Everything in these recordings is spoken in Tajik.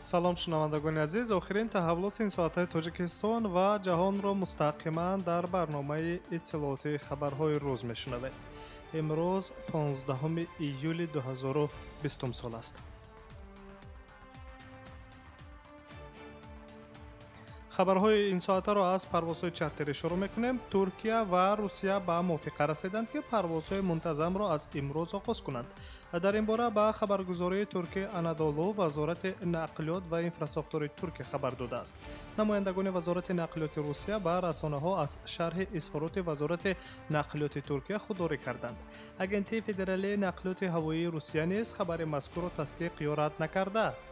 Салом, шунавандагони азиз. Охирин таҳаввулоти ин соатҳои Тоҷикистон ва ҷаҳонро мустақиман дар барномаи иттилоотии хабарҳои рӯз мешунавед. Имрӯз 15 июли 2020 сол аст. Хабарҳои ин соатаро аз парвозҳои чартерӣ шурӯъ мекунем. Туркия ва Русия ба мувофиқа расиданд, ки парвозҳои мунтазамро аз имрӯз оғоз кунанд. Дар ин бора ба хабаргузории туркии Анадолу Вазорати нақлиёт ва инфрасохтори Туркия хабар додааст. Намояндагони Вазорати нақлиёти Русия ба расонаҳо аз шарҳи изҳороти Вазорати нақлиёти Туркия худдорӣ карданд. Агентии федералии нақлиёти ҳавоии Русия низ хабари мазкурро тасдиқ ё рад накардааст.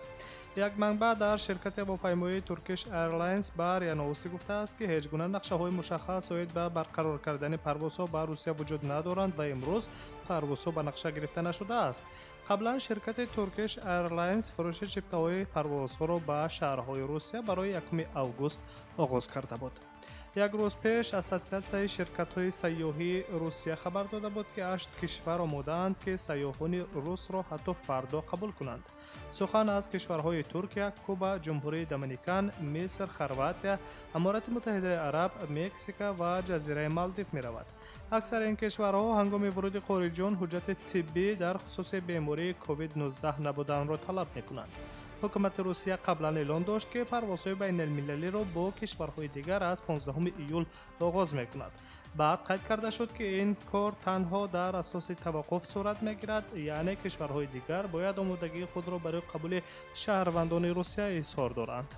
Як манбаъ дар ширкати ҳавопаймоии Turkish Airlines ба РИА Новости гуфтааст, ки ҳеҷ гуна нақшаҳои мушаххас оид ба барқарор кардани парвозҳо ба Русия вуҷуд надоранд ва имрӯз парвозҳо ба нақша гирифта нашудааст. Қаблан ширкати Turkish Airlines фурӯши чиптаҳои парвозҳоро ба шаҳрҳои Русия барои 1 август оғоз карда буд. Як рӯз пеш Ассотсиатсияи ширкатҳои сайёҳии Русия хабар дода буд, ки 8 кишвар омодаанд, ки сайёҳони русро ҳатто фардо қабул кунанд. Сухан аз кишварҳои Туркия, Куба, Ҷумҳурии Доминикан, Миср, Хорватия, Аморати Муттаҳидаи Араб, Мексика ва ҷазираи Малдив меравад. Аксари ин кишварҳо ҳангоми вуруди хориҷиён ҳуҷҷати тиббӣ дар хусуси бемории COVID-19 набуданро талаб мекунанд. Ҳукумати Русия қаблан эълон дошт, ки парвозҳои байналмилалиро бо кишварҳои дигар аз 15 июл оғоз мекунад. Баъд қайд карда шуд, ки ин кор танҳо дар асоси таваққуф сурат мегирад, яъне кишварҳои дигар бояд омодагии худро барои қабули шаҳрвандони Русия изҳор доранд.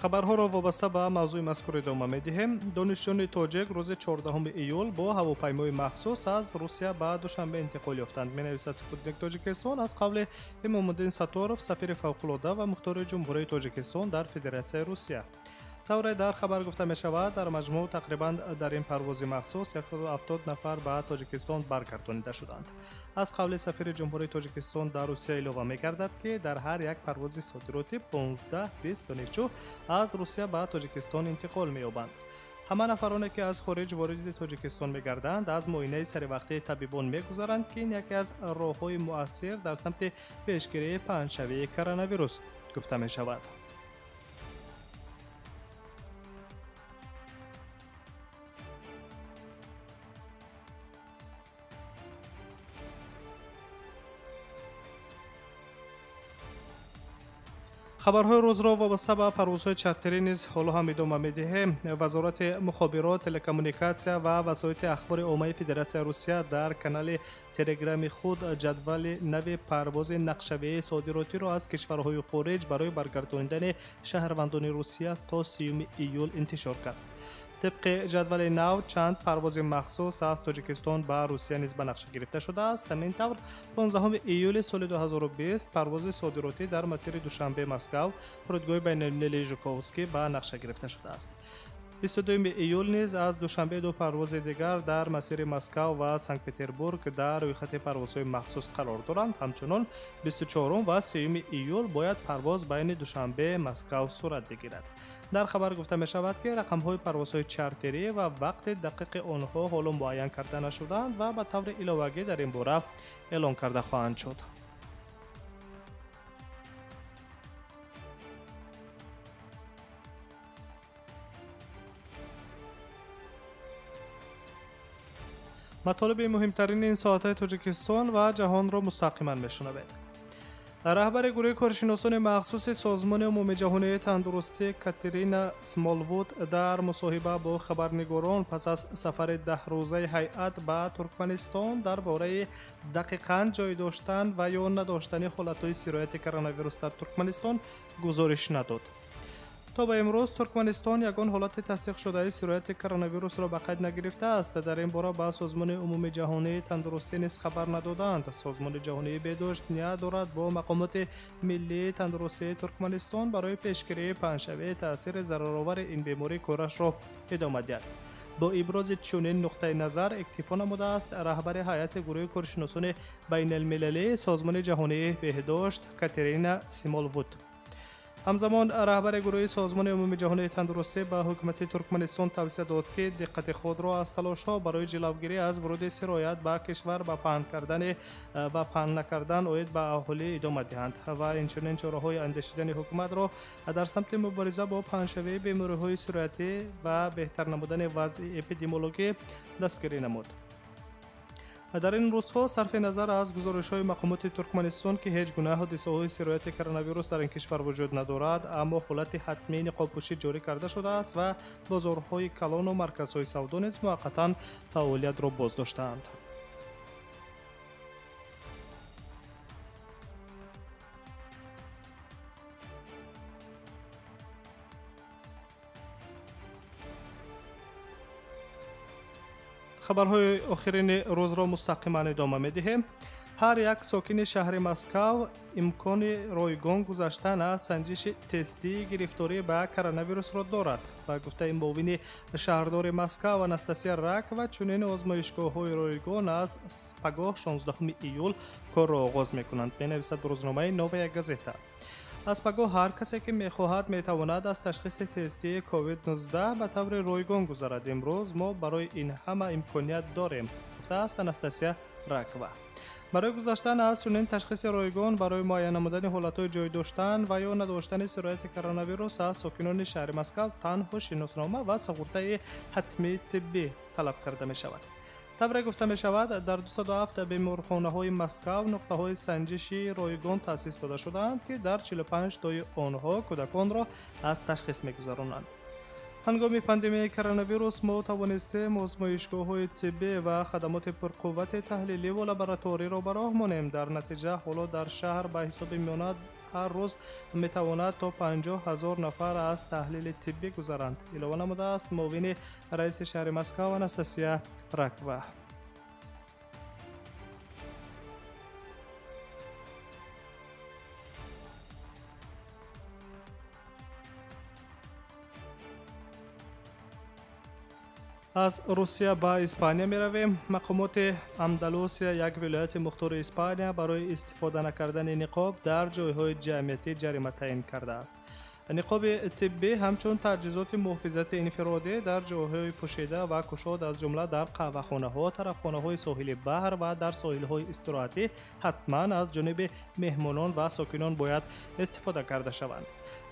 Хабарҳоро вобаста ба мавзӯи мазкур идома медиҳем. Донишҷӯёни тоҷик рӯзи 14 июл бо ҳавопаймои махсус аз Русия ба Душанбе интиқол ёфтанд, менависад Спутник Тоҷикистон аз қавли Имомуддин Сатторов, сафири фавқулода ва мухтори Ҷумҳурии Тоҷикистон дар Федератсияи Русия. Тавре дар хабар гуфта мешавад, дар маҷмӯъ тақрибан дар ин парвози махсус 170 нафар ба Тоҷикистон баргардонида шуданд. Аз қавли сафири Ҷумҳурии Тоҷикистон дар Русия илова мегардад, ки дар ҳар як парвози содиротӣ 15-20 донишҷӯ аз Русия ба Тоҷикистон интиқол меёбанд. Ҳама нафароне, ки аз хориҷ вориди Тоҷикистон мегарданд, аз муоинаи саривақтии табибон мегузаранд, ки ин яке аз роҳҳои муассир дар самти пешгирии паҳншавии коронавирус гуфта мешавад. Хабарҳои рӯзро вобаста ба парвозҳои чартерӣ низ ҳоло ҳам идома медиҳем. Вазорати мухобирот, телекоммуникатсия ва васоити ахбори оммаи Федератсияи Русия дар канали телеграми худ ҷадвали нави парвози нақшавии содиротиро аз кишварҳои хориҷ барои баргардонидани шаҳрвандони Русия то 30 июл интишор кард. Тибқи ҷадвали нав, чанд парвози махсус аз Тоҷикистон ба Русия низ ба нақша гирифта шудааст. Ҳамин тавр, 15 июли соли 2020 парвози содиротӣ дар масири Душанбе-Москав, фурудгоҳи байналмилалии Жуковский ба нақша гирифта шудааст. 22 июл низ аз Душанбе ду парвози дигар дар масири Москав ва Санкт-Петербург дар рӯйхати парвозҳои махсус қарор доранд. Ҳамчунон 24 ва 3 июл бояд парвоз байни Душанбе Москав сурат бигирад. Дар хабар гуфта мешавад, ки рақамҳои парвозҳои чартерӣ ва вақти дақиқи онҳо ҳоло муайян карда нашудаанд ва ба таври иловагӣ дар ин бора эълон карда хоҳанд шуд. Матолиби муҳимтарини ин соатҳои Тоҷикистон ва ҷаҳонро мустақиман мешунавед. Раҳбари гурӯҳи коршиносони махсуси Созмони умумиҷаҳонии тандурустӣ Катерина Смолвуд дар мусоҳиба бо хабарнигорон пас аз сафари 10-рӯзаи ҳайат ба Туркманистон дар бораи дақиқан ҷой доштан ва ё надоштани ҳолатҳои сирояти коронавирус дар Туркманистон гузориш надод. То ба имрӯз Туркманистон ягон ҳолати тасдиқшудаи сирояти коронавирусро ба қайд нагирифтааст. Дар ин бора ба Созмони умумиҷаҳонии тандурустӣ низ хабар надоданд. Созмони ҷаҳонии беҳдошт ният дорад бо мақомоти миллии тандурустии Туркманистон барои пешгирии паҳншавии таъсири зараровари ин беморӣ корашро идома диҳад. Бо ибрози чунин нуқтаи назар иктифо намудааст раҳбари ҳайати гурӯҳи коршиносони байналмилалии Созмони ҷаҳонии беҳдошт Катерина Симолвуд. Ҳамзамон раҳбари гурӯҳи Созмони Умумии Ҷаҳонии Тандурустӣ ба ҳукумати Туркманистон тавсия дод, ки диққати худро аз талошҳо барои ҷилавгирӣ аз вуруди сироят ба кишвар ба паҳн кардани ва паҳн накардан оид ба аҳолӣ идома диҳанд ва инчунин чораҳои андешидани ҳукуматро дар самти мубориза бо паҳншавии бемориҳои сироятӣ ва беҳтар намудани вазъи эпидемиологӣ дастгирӣ намуд. Дар ин рӯзҳо сарфи назар аз гузоришҳои мақомоти Туркманистон, ки ҳеҷ гуна ҳодисаҳои сирояти коронавирус дар ин кишвар вуҷуд надорад, аммо ҳолати ҳатмии ниқобпӯшӣ ҷорӣ карда шудааст ва бозорҳои калону марказҳои савдо низ муваққатан фаъолиятро боздоштаанд. Хабарҳои охирини рӯзро мустақиман идома медиҳем. Ҳар як сокини шаҳри Москав имкони ройгон гузаштан аз санҷиши тестии гирифторӣ ба коронавирусро дорад. Ба гуфтаи муовини шаҳрдори Москав Анастасия Ракова, чунин озмоишгоҳҳои ройгон аз пагоҳ 16 июл корро оғоз мекунанд, менависад рӯзномаи Новая газета. Аз пагоҳ ҳар касе, ки мехоҳад, метавонад аз ташхиси тестии COVID-19 ба таври ройгон гузарад. Имрӯз мо барои ин ҳама имконият дорем, гуфтааст Анастасия Ракова. Барои гузаштан аз чунин ташхиси ройгон барои муайян намудани ҳолатҳои ҷой доштан ва ё надоштани сирояти коронавирус аз сокинони шаҳри Москав танҳо шиноснома ва суғуртаи ҳатмии тиббӣ талаб карда мешавад. Тавре гуфта мешавад, дар 207 беморхонаҳои Москав нуқтаҳои санҷиши ройгон таъсис дода шудаанд, ки дар 45 тои онҳо кӯдаконро аз ташхис мегузаронанд. Ҳангоми пандемияи коронавирус мо тавонистем озмоишгоҳҳои тиббӣ ва хадамоти пурқуввати таҳлиливу лабораториро ба роҳ монем. Дар натиҷа ҳоло дар шаҳр ба ҳисоби миёна ҳар рӯз метавонад то 50 ҳазор нафар аз таҳлили тиббӣ гузаранд, илова намудааст муовини раиси шаҳри Москав Анастасия Ракова. Аз Русия ба Испания меравем. Мақомоти Андалусия, як вилояти мухтори Испания, барои истифода накардани ниқоб дар ҷойҳои ҷамъиятӣ ҷарима таъин кардааст. Ниқоби тиббӣ ҳамчун таҷҳизоти муҳофизати инфиродӣ дар ҷойҳои пӯшида ва кушод, аз ҷумла дар қаҳвахонаҳо, тарафхонаҳои соҳили баҳр ва дар соҳилҳои истироҳатӣ ҳатман аз ҷониби меҳмонон ва сокинон бояд истифода карда шаванд.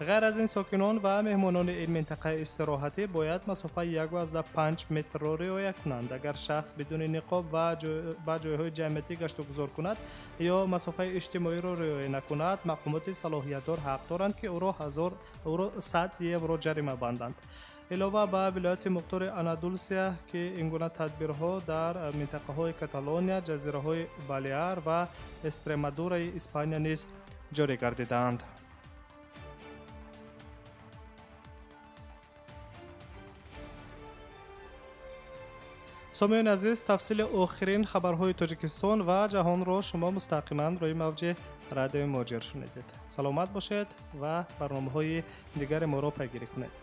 Ғайр аз ин, сокинон ва меҳмонони ин минтақаи истироҳатӣ бояд масофаи 1,5 метрро риоя кунанд. Агар шахс бидуни ниқоб ба ҷойҳои ҷамъиятӣ гаштугузор кунад ё масофаи иҷтимоиро риоя накунад, мақомоти салоҳиятдор ҳақ доранд, ки ӯро 100 евро ҷарима банданд. Илова ба вилояти мухтори Анадулсия, ки ин гуна тадбирҳо дар минтақаҳои Каталония, ҷазираҳои Балеар ва Эстремадураи Испания низ ҷорӣ гардидаанд. Сомиёни азиз, тафсили охирин хабарҳои Тоҷикистон ва ҷаҳонро шумо мустақиман рӯи мавҷи радиои Муҳоҷир шунидед. Саломат бошед ва барномаҳои дигари моро пайгирӣ кунед.